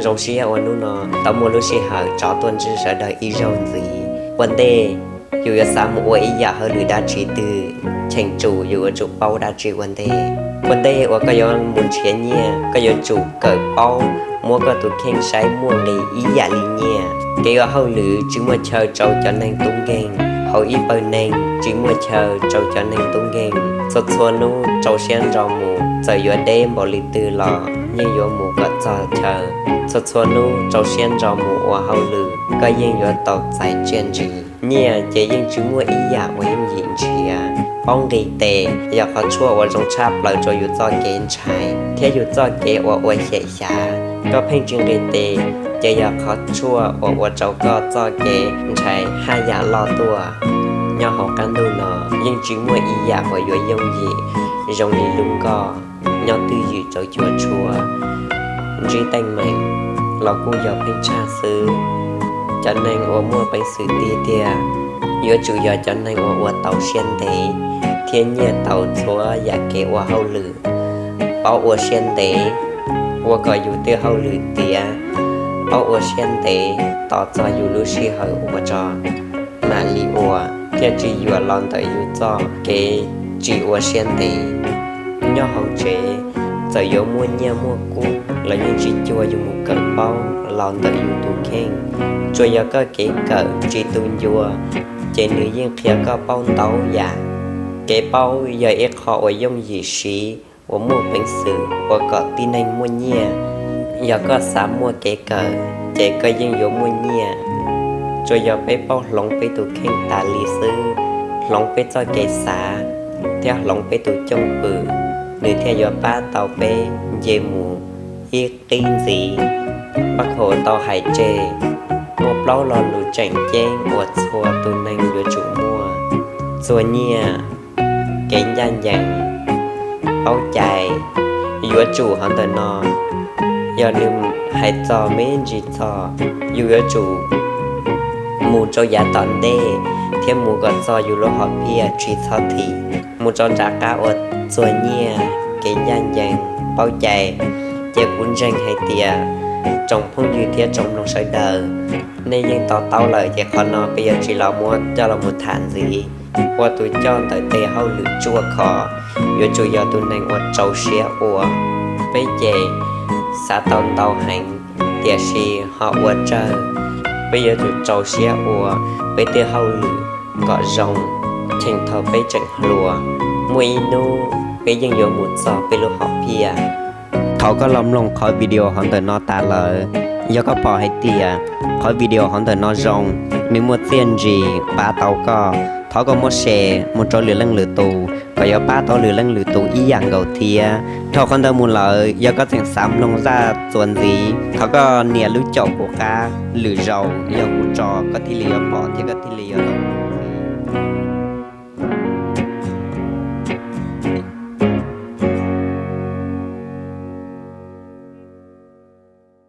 Zoo siab uas hnub no tau muaj lub sij hawm tso tuaj ntsib sawv daws ib zaug ntxiv. Ua ntej yus yuav xav mus ua ib yam hauj lwm dab tsi twg, cheem tsum yus yuav tsum paub dab tsi ua ntej. Ua ntej uas koj yuav mus nrhiav nyiaj, koj yuav tsum kawm paub muab koj tus kheej saib muaj nqis ib yam li nyiaj. Kev ua hauj lwm tsis muaj chaw rau cov neeg tub nkeeg, hauv ib pawg neeg tsis muaj chaw rau cov neeg tub nkeeg. Txhua txhua hnub rau siab ntso mus, txawm yuav deb npaum li twg los yeej yuav mus kom txog chaw. Txhua txhua hnub rau siab ntso mus ua hauj lwm, koj yeej yuav tau txais txiaj ntsig. Nyiaj ces yeej tsis muaj ib yam uas yooj yim nrhiav. Paub nqis tes yog qhov tshuaj uas zoo tshaj plaws rau yus txoj kev ntshai thiab yus txoj kev uas ua xyem xyav. Koj pheej tsis nqis tes ces yog qhov tshuaj uas ua rau koj txoj kev ntshai haj yam loj tuaj. Nyob hauv qab ntuj no yeej tsis muaj ib yam uas yuav yooj yim zoo li lub nkoj. Nyob twj ywm rau cuaj tshua, ntsib teeb meem los kuj yog pheej tshaj xwb. Cov neeg uas muaj peev xwm tiag tiag yuav tsum yog cov neeg uas ua tau siab ntev thiab nyiaj tau txhua yam kev ua hauj lwm. Paub ua siab ntev ua kom yus tej hauj lwm tiav, paub ua siab ntev tos txog yus lub sij hawm ua tso mam li ua, thiaj tsis yuam los ntawm yus txoj kev tsis ua siab ntev. Nyob hauv tsev, txawm yuav muaj nyiaj muaj kub los yeej tsis cuag yus mus kawm paub los ntawm yus tus kheej. Tsuas yog koj kev kawm tsis tu ncua, ces nws yeej qhia koj paub ntau yam. Kev paub yog ib qho uas yooj yim siv uas muaj peev xwm ua kom tib neeg muaj nyiaj. Yog koj xav muaj kev kawm, ces koj yeej yuav muaj nyiaj. Tsuas yog peb paub hloov peb tus kheej tas li xwb, hloov peb txoj kev xav, thiab hloov peb tus cwj pwm, nws thiaj yuav pab tau peb nce mus ib qib ntxiv. Paj Khuam tau hais tseg muaj plaub lo lus tseem ceeb uas txhua tus neeg yuav tsum muaj: txuag nyiaj, kev ncaj ncees, paub cai. Yuav tsum hov ntawm no, yog nws hais txog me ntsis txog, yus yuav tsum mus rau yav tom ntej thiab mus kom txog yus lub hom phiaj tsis txhob thim. Mus rau nram qab uas txuag nyiaj, kev ncaj ncees, paub cai, ces kuv ntseeg hais tias tsoom phooj ywg thiab tsoom mloog sawv daws, nej yeej to taub lawm, ces qhov no peb yuav tsis los muab coj los mus tham ntxiv. Ua tus coj ntawm tes hauj lwm tsuaj khov yuav tsum yog tus neeg uas rau siab ua. Peb ces xav tau ntau heev, tiam sis ho ua tsawg. Peb yuav tsum rau siab ua peb tej hauj lwm kom zoo, cheem thaum peb tseem hluas, muaj ib hnub peb yeej yuav mus txog peb lub hom phiaj. Thov koj los mloog qhov video hov ntawm no tas lawm, yog koj pom hais tias qhov video hov ntawm no zoo, nws muaj txiaj ntsig pab tau koj, thov koj muab share mus rau lwm leej lwm tus kom yuav pab tau lwm leej lwm tus ib yam nkaus thiab. Dhau qhov ntawd mus lawm, yog koj tseem xav mloog zaj txuas ntxiv, thov koj nias lub caum kuv qab, lwm zaus yog kuv tso koj thiaj li yuav pom thiab koj thiaj li yuav tau mloog ntxiv.